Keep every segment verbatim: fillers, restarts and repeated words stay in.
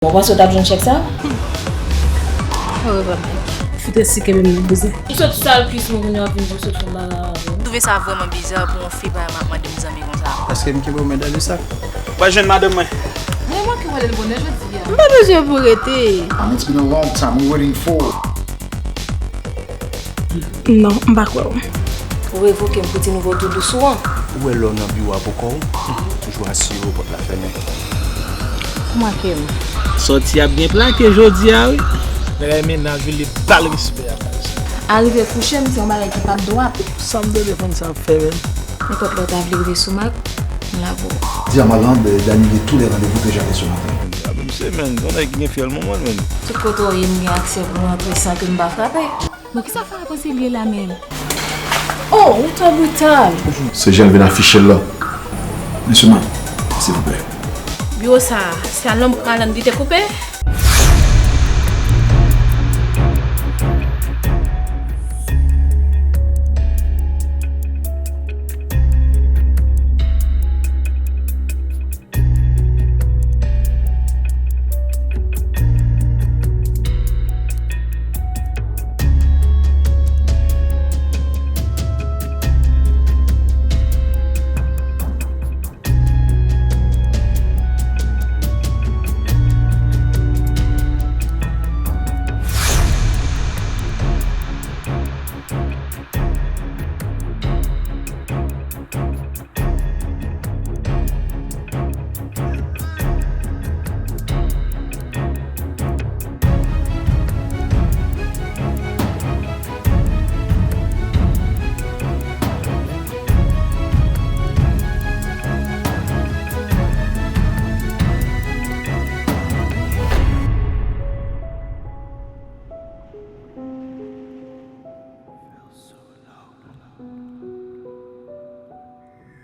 Bon, w panse w t ap jwenn chèk sa? Orevwa, Mike. Fout resi kenbe m nan bouzen. M sot sal kwis mwen, kounye a w ap vin pou sot fè m bagay avè m. M twouve sa vrèman biza pou yon fi pa mande m zanmi konsa. Paske m kenbe w men dan de sak. Mwen jwenn madanm mwen. Mwen manke wè l bonè jodi a. M pa bezwen pou rete. And it's been a long time we waiting for. Non, m pa kwè w. Ou revoke m pou ti nouvo tou dous ou an. Ou wè lè w nan biwo a pou kò w, toujou asire w pòt la fèmen. Ou make m. Sòti ap gen plake jodi a, wi. Bagay mennaj ou li bal respè a baz. Arive kouche m, se yon bagay ki p ap dwat. Sa m tande fanm sa ap fè menm? Nenpòt lè w ta vle rive sou Mak, m la pou ou. Dis à Marlande d'annuler tous les rendez-vous que j'avais ce matin. A, men se, men, yon nèg ki gen fyèl manman l, men. Tout kote w ye, m gen aksè pou m antre san ke m pa frape. Bon, kisa Farah panse l ye la menm? Oh, ou twò brital! Se jan l vin afiche l la. Mesye Mike, silvouplè. Biwo sa a, se a nonm Alan li te koupe?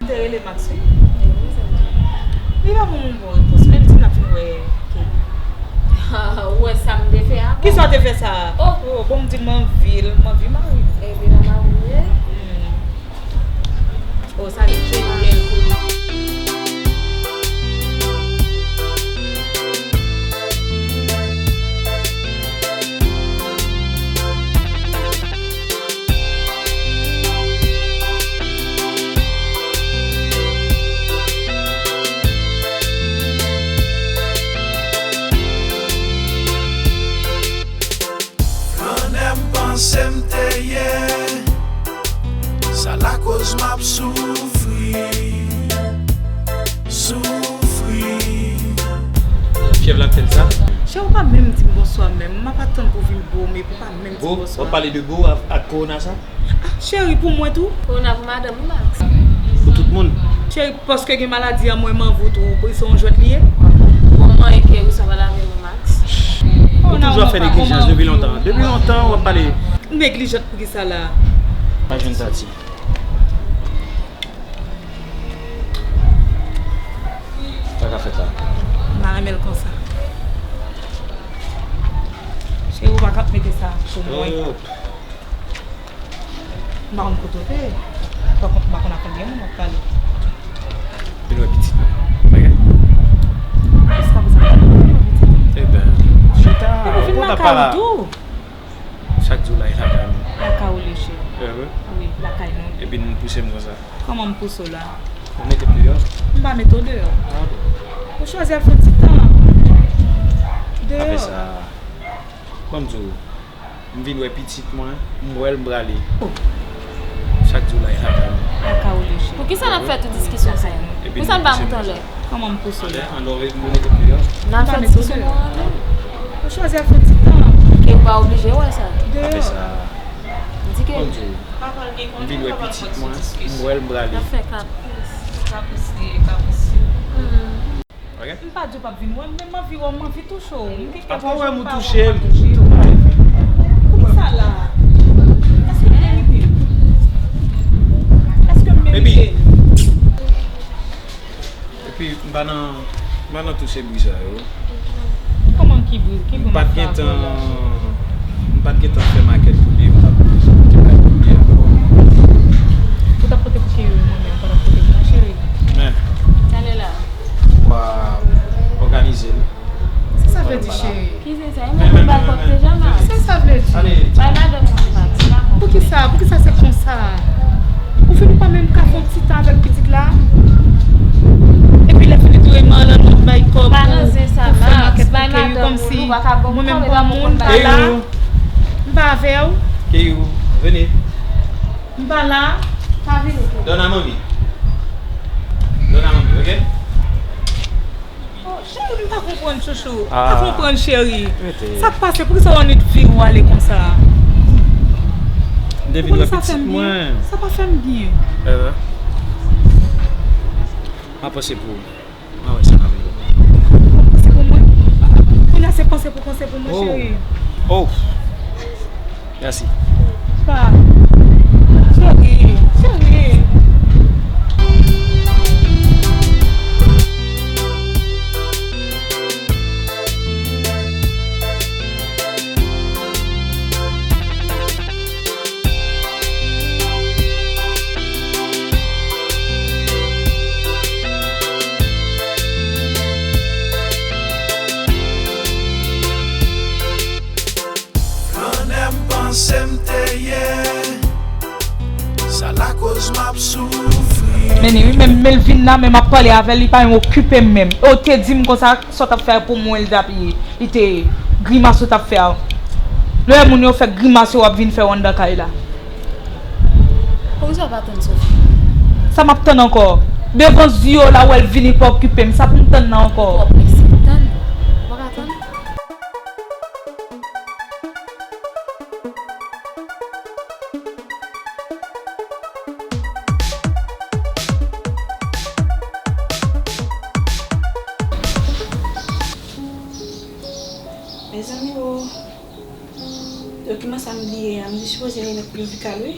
M te rele Max, wi. Li pa ban m yon bon repons, men m di n ap fin wè Kate. Ou wè sa m te fè avan? Kisa w te fè sa a? Oh. Oh, bon, m di l m anvi l, m anvi mari l. Epi l a mari w vre? Hmm. Oh, sa li te byen. Grandè m panse m te ye, sa lakoz m ap soufri, soufri. Fyèv la fè l sa. Cheri, ou pa menm di m bonswa menm. M ap atann pou w vin bo, men pou w pa menm di m bonswa. Bo? W ap pale de bo ak, ak kowona sa? Ah, cheri, pou mwen tou. Kowona pou madanm ou, Max. Pou tout moun. Cheri, paske gen maladi an, mwen m anvi w tou, se yon jwèt li ye? Bon, mwen enke ou sa pale avè mwen, Max. Ou toujou ap fè neglijans depi lontan. Depi lontan, w ap pale. Neglijant pou kisa la? Pa jwenn Tati. Sa ka fèt la. M pa renmen l konsa. Cheri, ou pa ka ap mete sa sou mwen. Oh. M pa konn kote w te ye. Pa konn, m pa konn ak konbyen moun w ap pale. Vin wè pitit mwen. Bagay. Jiskaprezan, m pa konn wè pitit mwen. Eben, chita. Epi vin lakay ou tou. Sa k di w la, e lakay nou? Lakay ou li ye, cheri. Wi, lakay nou. Epi n pouse m konsa. Kòman m pouse w la? Ou mete m deyò? M pa mete w deyò. Ah bon. Ou chwazi al fè yon ti tan deyò. Apre sa, ban m di w, m vin wè pitit mwen, m wè l, m prale. Sa k di w la, e lakay nou. Lakay ou li ye, cheri. Poukisa n ap fè tout diskisyon sa yo? Poukisa n pa moute anlè? Kòman m pouse w la? Anlè, anlè, ou mete m deyò? N ap fè diskisyon nou anlè. Ou chwazi al fè ti tan. Ke ou pa oblije wè sa. Deyò. Apre sa, m di ke m vin wè pitit mwen, m wè l, m prale. N ap fè kapris. Kapris li ye, kapris. Hmm. Ok? M pa di w p ap vin wè m, men m anvi wè w, m anvi touche w. M gen kèk jou m pa wè w, m pa touche w. Poukisa la? Èske m merite l? Èske m merite l? Epi, m pa nan, m pa nan tout se bri sa yo. Kòman ki bri? Ki bri m ap fè avè w la? M pa t gentan, m pa t gentan fè makèt pou li, m t ap, m t ap pote pou li ankò. Ou t ap pote pou Kerry, mwen menm, m pa t ap pote pou mwen, cheri. Men. Talè la. Ou pa òganize l. Se sa fè Di cheri. Ki se sa? E mwen pou bay kòb deja, ma. Sa sa vle di? Bay madanm mwen kòb, se pa mwen. Poukisa? Poukisa se konsa? Ou fin pa menm ka fè yon ti tan avèk pitit la? Epi lè fini tou, e Marlon ap bay kòb pou, pou fè makèt pou Keyou, kòmsi mwen menm granmoun m pa la. M pa avè w. Keyou, vini. M pa la. Pa vini, Keyou. Donne à mamie. Donne à mamie, ok? Oh, cheri, m pa konprann, chouchou. M pa konprann, cheri. Sa k pase? Poukisa w annik vire w ale konsa? M te vin wè pitit mwen. Sa pa fè m byen. M ap panse pou ou. M a wè sa k ap rive. Panse pou mwen? Kounye a se panse pou, panse pou mwen, cheri. Oh. Mèsi. Pa. Cheri, cheri. Flannè m panse m te ye, sa lakoz m ap soufri. Men ni wi, menm Melvin la, menm ap pale avè l, li pa menm okipe m menm. E w te di m konsa, sa w t ap fè pou mwen, li t ap ye, li te ye. Grimas ou t ap fè a. Lè moun yo fè grimas yo, w ap vin fè yo anndan kay la. Poukisa w pa tann Sophie? Sa m ap tann ankò? Devan zye w la, w wè l vini, pa okipe m. Sa pou m tann nan ankò? W ap prese tann. Ou pa ka tann? Mezanmi o. Dokiman sa m bliye a, m te sipoze remèt Yovica l wi.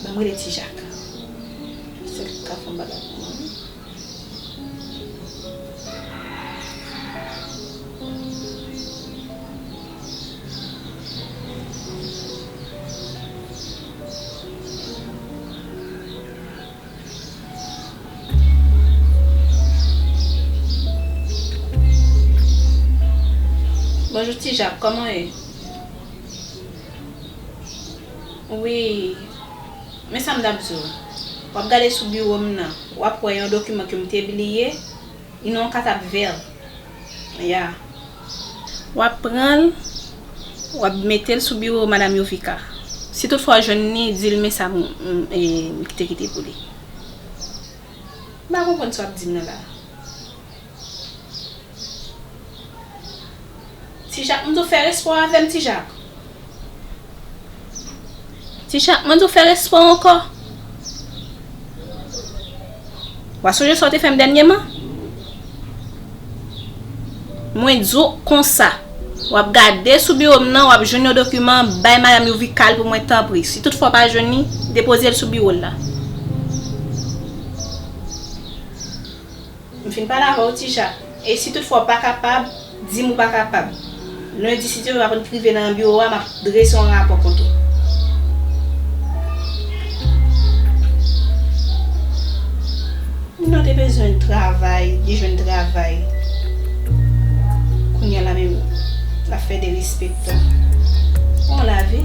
Ban m rele Ti Jak. Sèl ki ka fè yon bagay pou mwen wi. Bonjou Ti Jak, kòman w ye? Wi. Men sa m t ap di w. W ap gade sou biwo m nan. W ap wè yon dokiman ke m te bliye. Li nan yon katap vè. Ya. W ap pran l, w ap mete l sou biwo madanm Yovica. Si toutfwa w jwenn li, di l men sa m, m, e, m te kite pou li. M pa konprann sa w ap di m nan la. Ti Jak, m di w fè respè w avè m, Ti Jak. Ti Jak, mwen di w fè respè w ankò. W a sonje sa w te fè m dènyèman? Mwen di w konsa, w ap gade sou biwo m nan, w ap jwenn yon dokiman, bay madanm Yovica l pou mwen tanpri. Si toutfwa w pa jwenn li, depoze l sou biwo l la. M fin pale avè w, Ti Jak. E si toutfwa w pa kapab, di m ou pa kapab. Lendi, si Dye vle, w ap rive nan biwo a, m ap drese yon rapò kont ou. Moun nan te bezwen travay, li jwenn travay. Kounye a la menm, l ap fè derespektan. Bon lavi.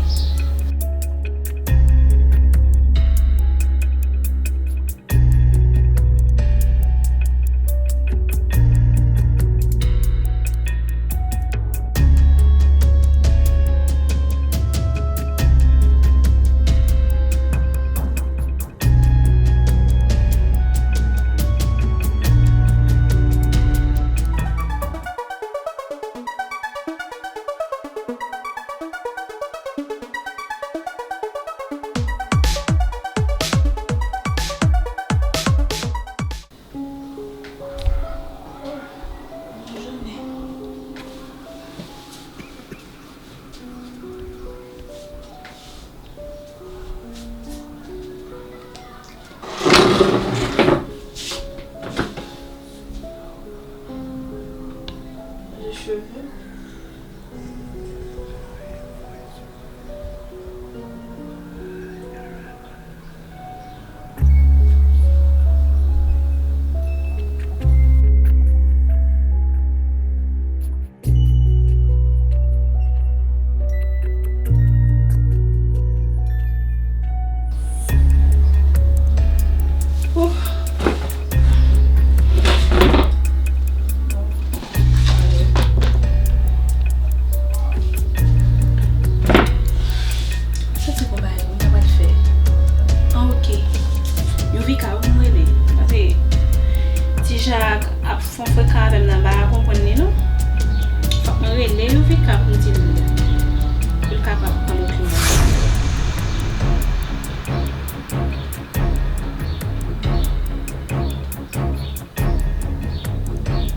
Rele Youvika pou m di l, pou l kapab pran dokiman sa yo.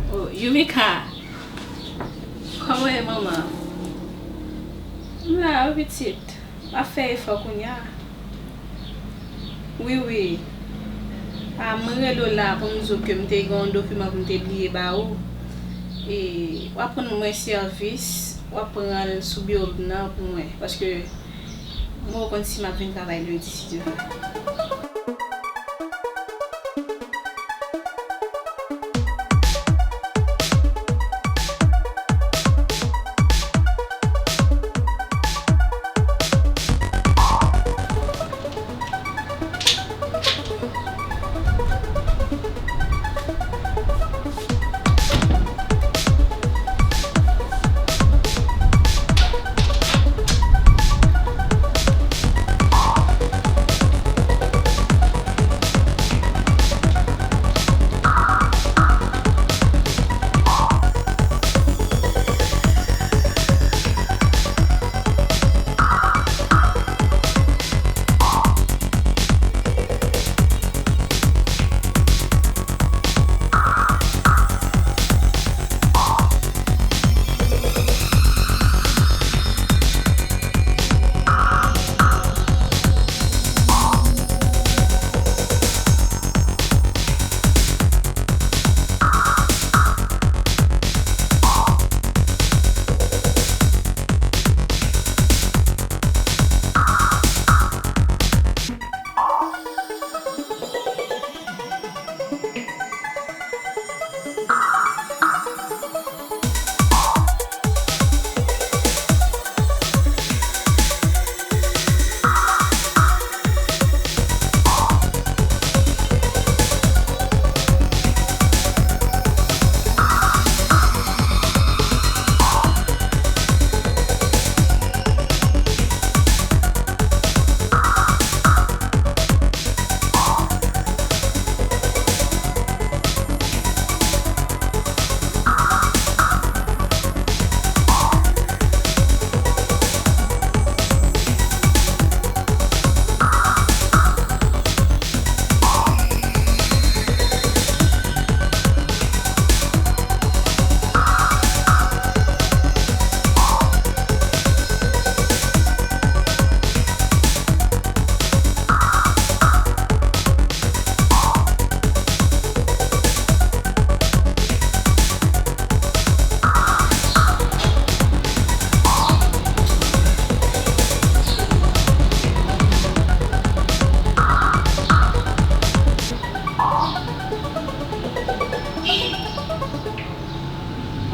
Oh, Youvika! Kòman w ye, manman? M la wi, pitit. M ap fè efò kounye a. Wi, wi. A, mwen rele w la pou m di w ke m te gen yon dokiman pou m te bliye ba ou. E, w ap rann mwen sèvis, w ap pran l sou biwo m nan pou mwen. Paske mwen konn si m ap vin travay lendi, si Dye vle.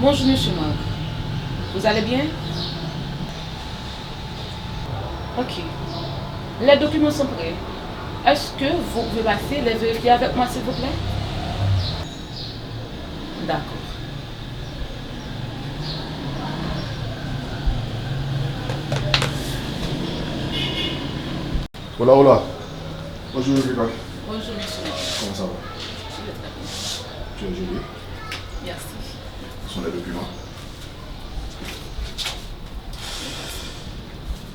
Bonjour, monsieur Marc. Vous allez bien? Ok. Les documents sont prêts. Est-ce que vous pouvez passer les vérifier avec moi, s'il vous plaît? D'accord. Hola, hola. Bonjour, Rebecca. Bonjour, monsieur. Comment ça va? Je vais très bien. Tu es jolie. Merci. Ce sont les documents.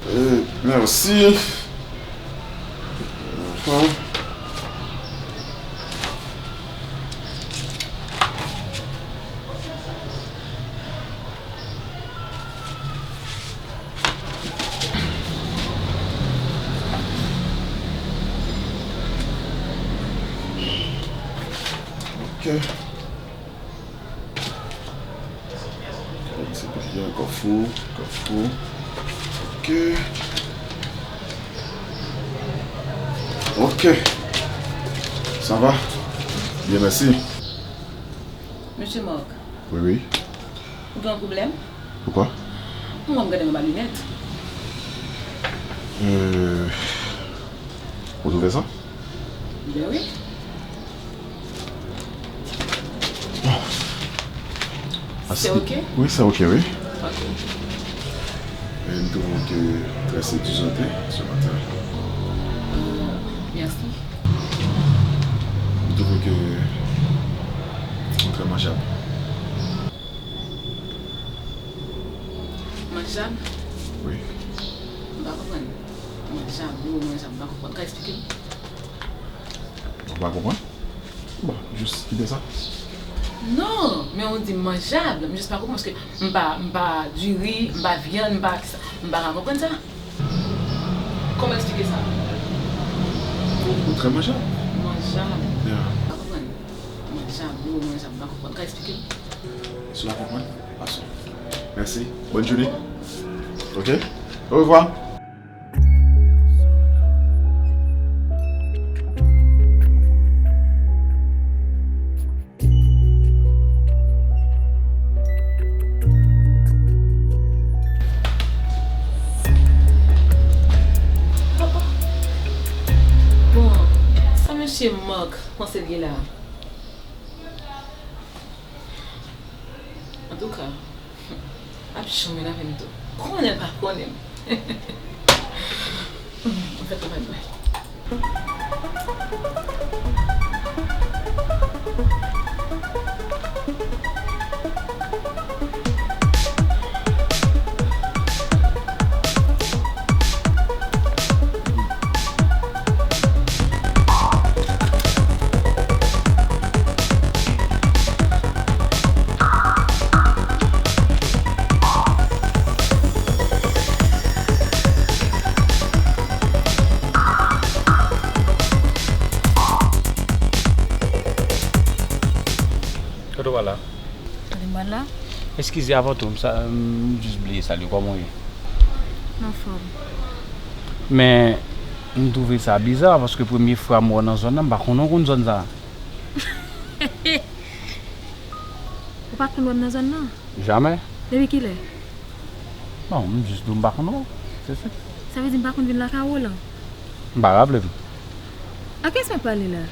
Euh, merci. Mhm. Ok. Ti pli an kafou, kafou. Ok. Ok. Ça va? Bien, merci. Monsieur Marc. Oui, oui. Ou gen yon pwoblèm? Poukwa? Mwen, m gade anba linèt. Euh, vous trouvez ça? Ben oui. Bon. Se ok? Wi, se ok, wi. Ok. E m twouve w te trè sedizan ce matin. Euh, merci. M twouve ke ou trè manjab. Manjab? Wi. M pa konprann. Manjab, gwo manjab, m pa konprann. Ka eksplike m? Ou pa konprann? Bon, jis kite sa. Non, men ou di manjab, m jis pa konprann paske m pa, m pa diri, m pa vyann, m pa kisa. M pa ka konprann sa. Kòman eksplike sa? Ou, ou trè manjab. Manjab. Yeah. M pa konprann. Manjab, gwo manjab, m pa konprann. Ka eksplike m? Si w pa konprann, passons. Merci. Bonne journée. Ok? Au revoir. Bon, sa mesye Marc panse l ye la? Antouka, ap janm vin avè m tou. Konnen l pa konnen m. Anfèt, anfèt, mwen. Kote w pral la? Kote m pral la? Eskize, avan tou, m sa, m jis bliye salye w. Kòman w ye? M anfòm. Men, m twouve sa biza, paske premye fwa m wè w nan zòn nan, m pa konnen w konn zòn sa a. Ou pa t konn wè m nan zòn nan? Jamè. Depi kilè? Bon, m jis di w m pa konn wè w, se sa. Sa vle di m pa konn vin lakay ou, Roland? M pa raple m. A kiyès m ap pale la?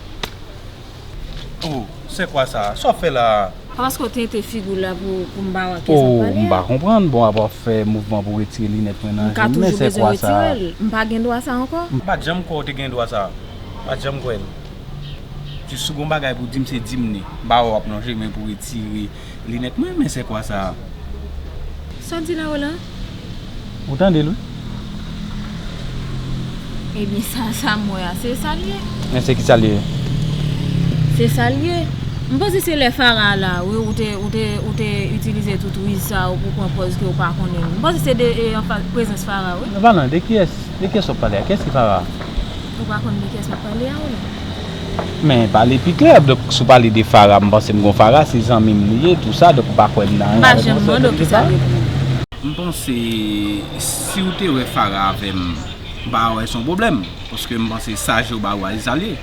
Oh, se kwa sa? Sa w ap fè la a? Pa paske w tente figi w la pou, pou m pa wè a kiyès m ap pale a? Oh, m pa konprann. Bon, apa w ap fè mouvman pou w retire linèt mwen nan je m, men se kwa sa? M ka toujou bezwen retire l. M pa gen dwa sa ankò? M pa t janm kwè w te gen dwa sa. M pa t janm kwè l. Jis si w gen yon bagay pou w di m, se di m li. M pa wè w ap lonje men pou w retire linèt mwen, men se kwa sa? Sa w di la, Roland? Ou tande l, wi. Ebyen, sa, sa m wè a, se sa l ye. Men se ki sa l ye? Se sa l ye. M panse se lè Farah la, wi, ou te, ou te, ou te itilize tout riz sa yo pou pran pòz ke w pa konnen l. M panse se de, e, anfa-, prezans Farah, wi. Non, pa non, de kiyès, de kiyès w ap pale a? Kiyès ki Farah? Ou pa konn de kiyès m ap pale a, wi? Men pale pi klè, donk, si w pale de Farah, m panse m gon Farah, se zanmi m li ye, tou sa, donk, m pa kwè m nan anyen avèk yon sèl moun ki Farah. M pa janm mande w kisa l ye pou ou. M panse, si w te wè Farah avè m, m pa wè se yon pwoblèm, paske m panse sa je w ba ou a, se sa l ye.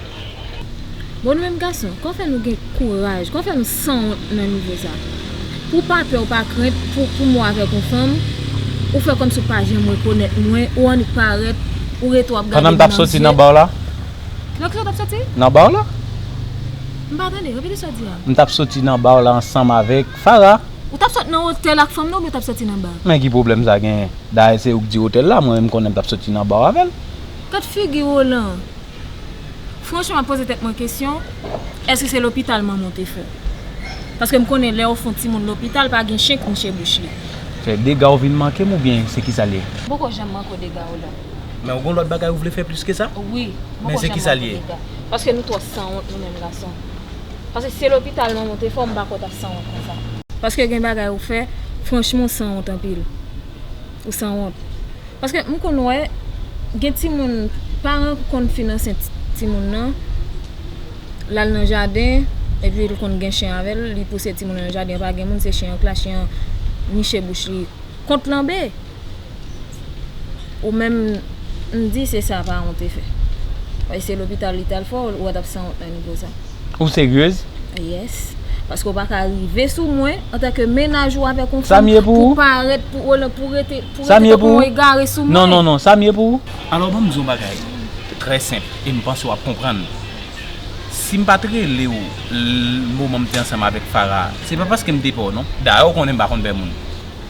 Bon, nou menm gason, kòman fè nou gen kouraj, kòman fè nou sanwont nan nivo sa? Pou w pa pè, ou pa krent, pou, pou m wè w avèk yon fanm, ou fè kòmsi w pa janm rekonèt mwen, ou annik parèt, ou rete w ap gade m nan zye. Pandan m t ap soti nan ba w la? Nan kisa w t ap soti? Nan ba w la. M pa tande, repete sa w di a. M t ap soti nan ba w la ansanm avèk Farah. Ou t ap sot nan otèl ak fanm nan oubyen w t ap soti nan ba? Men ki pwoblèm sa genyen? Dayè se ou k di otèl la, mwen menm m konnen m t ap soti nan ba w avè l. Gad figi Roland. Franchman, m ap poze tèt mwen kesyon, èske se lopital manman w te fè? Paske m konnen lè yo fè yon timoun lopital, pa gen chen k niche bouch li. Fè dega w vin manke m oubyen se kisa l ye? M poko janm manke w dega, Roland. Men ou gon lòt bagay ou vle fè plis ke sa? Wi, m poko janm manke w dega. Men se kisa l ye? Paske nou twò sanwont nou menm gason. Paske si se lopital manman w te fè w, m pa kwè w t ap sanwont konsa. Paske gen bagay ou fè, franchman, w sanwont anpil. Ou sanwont. Paske m konn wè, gen timoun, paran konn fin ansent timoun nan, l al nan jaden, epi l konn gen chen avè l, li pouse timoun nan nan jaden, pa gen moun, se chen an k la, chen an niche bouch li kont lanbe. Ou menm, m di se sa paran w te fè. Paske se lopital li t al fè w, ou wè t ap sanwont nan nivo sa. Ou seryez? Yes. Paske w pa ka rive sou mwen, antanke mennaj ou avèk yon fanm, pou parèt, pou, pou rete, pou rete tankou yon egare sou mwen. Non, non, non, sa m ye pou ou? Alò, ban m di w yon bagay trè senp, e m panse w ap konprann. Si m pa t rele w, l-, moman m te ansanm avèk Farah, se pa paske m te pè w, non. Dayè, ou konnen m pa konn pè moun.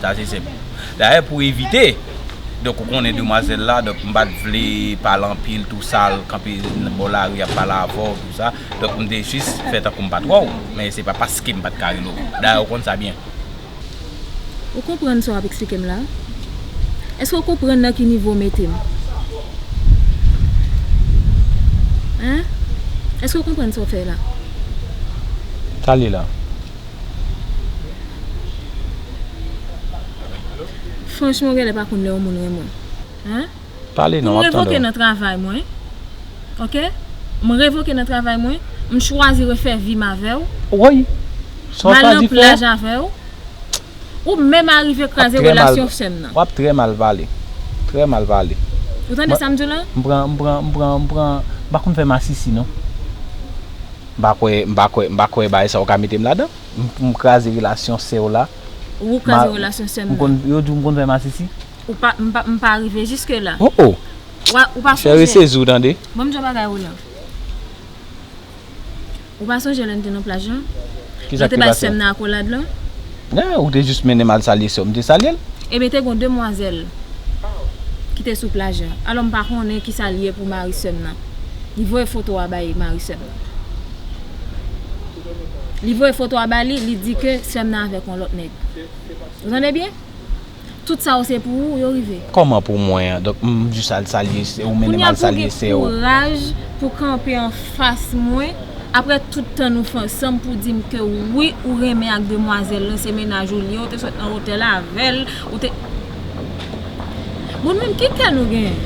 Sa se senp. Dayè, pou evite, donk, ou konnen demwazèl la, donk, m pa t vle pale anpil, tou sa, l kanpe bò lari ap pale avè w, tou sa. Donk, m te jis fè tankou m pa t wè w, men se pa paske m pa t ka rele w. Dayè, ou konn sa byen. Ou konprann sa w ap eksplike m la? Èske w konprann nan ki nivo w mete m? Hein? Èske w konprann sa w fè la? Sa l ye la? Franchman, w genlè pa konn lè yon moun renmen w. Hein? Pale non, Pou m w ap tande revoke w. Nan travay mwen, ok? M revoke nan travay mwen, m chwazi refè vi m avè w, Woy! Sa m w al ta nan di fè? Plaj avè w, ou menm arive kraze Trè mal- relasyon sè m nan. W ap trè mal pale. Trè mal pale. Ou tande sa m di w la? M pran, m pran, m pran, m pran, m pa konn fè masisi non. M pa kwè, m pa kwè, m pa kwè bagay sa w ka mete m ladan. M, m kraze relasyon sè w la. Ou kraze relasyon sè m M nan. Konn, yo di w m konn fè masisi. Ou pa, m pa, m pa rive jiske la. Oh oh! Wa, ou pa Cheri sonje. Sezi w tande. Bon, m di w bagay ou la. Ou pa sonje lè n te nan plaj lan? Kisa Lè te ki bay pase? Sè m nan akolad lan? Non, ou te jis mennen m al salye sè w, m te salye l. Ebyen, te gon demwazèl ki te sou plaj la. Alò, m pa konnen kisa l ye pou mari sè m nan. Li voye foto a bay mari sè m nan. Li voye foto a ba li, li di ke sè m nan avèk yon lòt nèg. Ou tande byen? Tout sa yo se pou ou, yo rive. Kòman pou mwen an? Donk, m jis al salye sè, ou mennen m Kounye a al pou w salye gen sè w. Kouraj pou kanpe anfas mwen, apre tout tan nou fè ansanm, pou di m ke wi, ou renmen ak demwazèl lan, se mennaj ou li ye, ou te sot nan otèl avè l, ou te. Bon, menm ki kè nou genyen?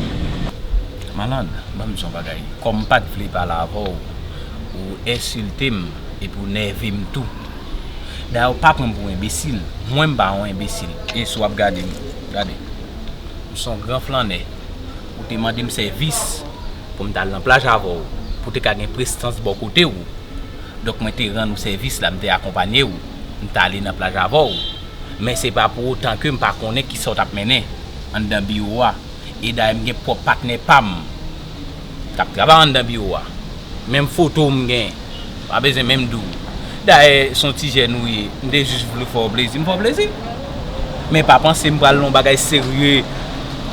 Maland, ban m di yon bagay. Kòm m pa t vle pale avè w, ou ensilte m epi w nève m tou. Dayè, w pa pran m pou yon enbesil. Mwen, m pa yon enbesil. E si w ap gade m, gade. M se yon gran flannè. Ou te mande m sèvis pou m t al nan plaj avè w, pou te ka gen prestans bò kote w. Donk, mwen te rann ou sèvis la, m te akonpanye w, m t ale nan plaj avè w. Men se pa pou otan ke m pa konnen kisa w t ap mennen anndan biwo a. E dayè, m gen pwòp patnè pa m k ap travay anndan biwo a. Menm foto m gen, pa bezwen menm di w. Dayè, se yon ti jèn ou ye, m te jis vle fè w plezi, m fè w plezi. Men pa panse m pral nan yon bagay serye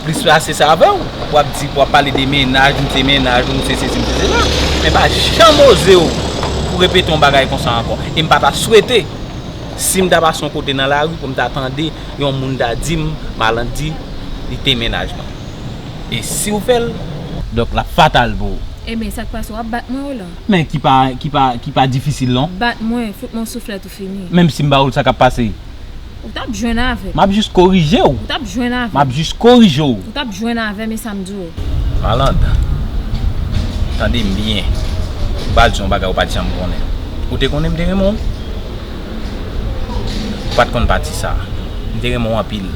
plis pase sa avè w. W ap di, w ap pale de mennaj, m se mennaj ou, m se sesi, m se sela. Men pa janm oze w pou repete yon bagay konsa ankò. E m pa ta swete, si m ta pase yon kote nan lari, pou m ta tande yon moun ta di m, Maland di, li te mennaj mwen. E si w fè l, donk l ap fatal pou ou. Ebyen, sa k pase, w ap bat mwen ou la? Men ki pa, ki pa, ki pa difisil non. Bat mwen, fout mwen souflèt ou fini. Menm si m ba ou l, sa k ap pase? Ou t ap jwenn avè m. M ap jis korije w. Ou t ap jwenn avè m. M ap jis korije w. Ou t ap jwenn avè m, e sa m di w. Maland, tande m byen. M pral di yon bagay ou pa t janm konnen. Ou te konnen m te renmen w? Ou pa t konn pati sa. M te renmen w anpil.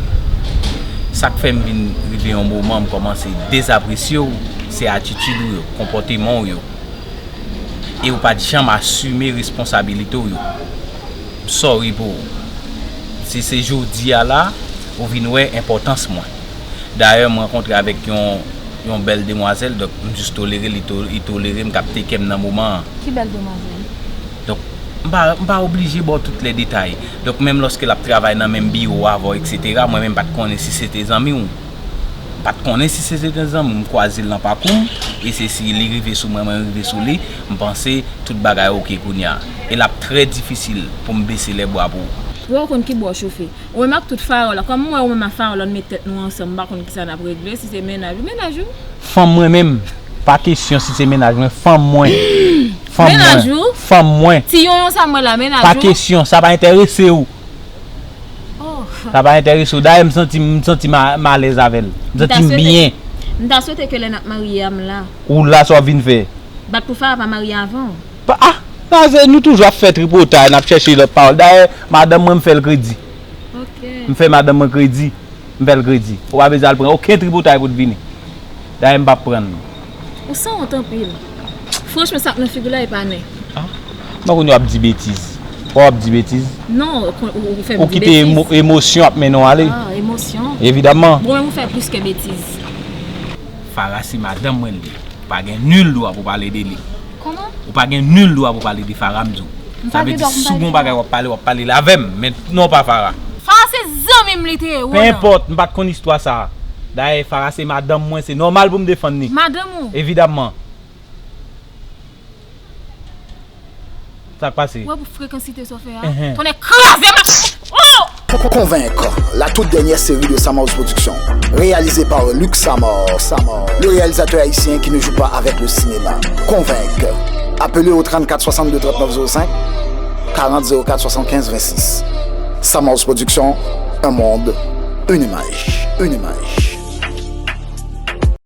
Sa k fè m vin rive yon moman m kòmanse dezapresye w, se atitid ou yo, konpòteman w yo. E ou pa t janm asime responsabilite w yo. M sorry pou ou. Se, se jodi a la, ou vin wè enpòtans mwen. Dayè, m rankontre avèk yon, yon bèl demwazèl, donk m jis tolere li, to-, li tolere m, k ap teke m nan moman an. Ki bèl demwazèl? Donk, m pa, m pa oblije ba w tout lè detay. Donk, menm lòske l ap travay nan menm biwo avè w, etsetera, mwen menm m pa t konnen si se te zanmi w. M pa t konnen si se te zanmi w, m kwaze l nan pakou m, e se si li rive sou mwen, mwen rive sou li, m panse tout bagay oke kounye a. E l ap trè difisil pou m bese lè bwa pou ou. Wè, ou konn ki bò w chofe. Ou menm ak tout fara w la. Kòm m wè ou menm ak fara w la, nou met tèt nou ansanm, m pa konn kisa n ap regle, si se mennaj ou, mennaj ou. Fanm mwen menm, pa kesyon si se mennaj mwen, fanm mwen. Fanm Mennaj mwen. Ou? Fanm mwen. Ti yonyon sa m wè la, mennaj Pa ou? Kesyon, sa pa enterese w. Oh. Sa pa enterese w. Dayè, m santi, m santi m a- m alèz avè l. M M ta santi m swete- byen. M ta swete ke lè n ap marye a m la. Ou la, sa w ap vin fè? Bat pou fara pa marye avan w. Pa, ah, sa se nou toujou ap fè tripotay, n ap chèche lòt pawòl. Dayè, madanm mwen, m fè l kredi. Ok. M fè madanm mwen kredi. M fè l kredi. Ou pa bezwen al pran okenn tripotay pou t vini. Dayè, m p ap pran l. Ou sanwont anpil. Franchman, sa k nan figi w la, e pa nen. Mwen konn yo ap di betiz. Ou ap di betiz. Non, ou, ou fè m Ou di kite emo- betiz. Emosyon ap mennen w ale. Ah, emosyon. Evidamman. Bon, men ou fè plis ke betiz. Fara se madanm mwen li. Ou pa gen nil dwa pou pale de li. Kòman? Ou pa gen nil dwa pou pale de Fara, m di w. M Sa pa vle gen di, dwa pou si w pale gen yon de bagay w ap pale, w ap pale l avè m, men non pa Fara. Fara se zanmi m li te ye, Pe enpòt, m pa t konn istwa sa a. Dayè, Fara se madanm mwen, se nòmal pou m defann li. Madanm ou? Evidamman. Sa k pase? Wè pou frekansite sa w fè a. Ehe. Tonnè kraze m ap. Oh! Convaincre, la toute dernière série de Samars Production, réalisée par Luc Samar, Samar, le réalisateur haïtien qui ne joue pas avec le cinéma. Convaincre. Appelez au trente-quatre soixante-deux trente-neuf zéro cinq, quarante zéro quatre soixante-quinze vingt-six. Samars Production, un monde, une image, une image.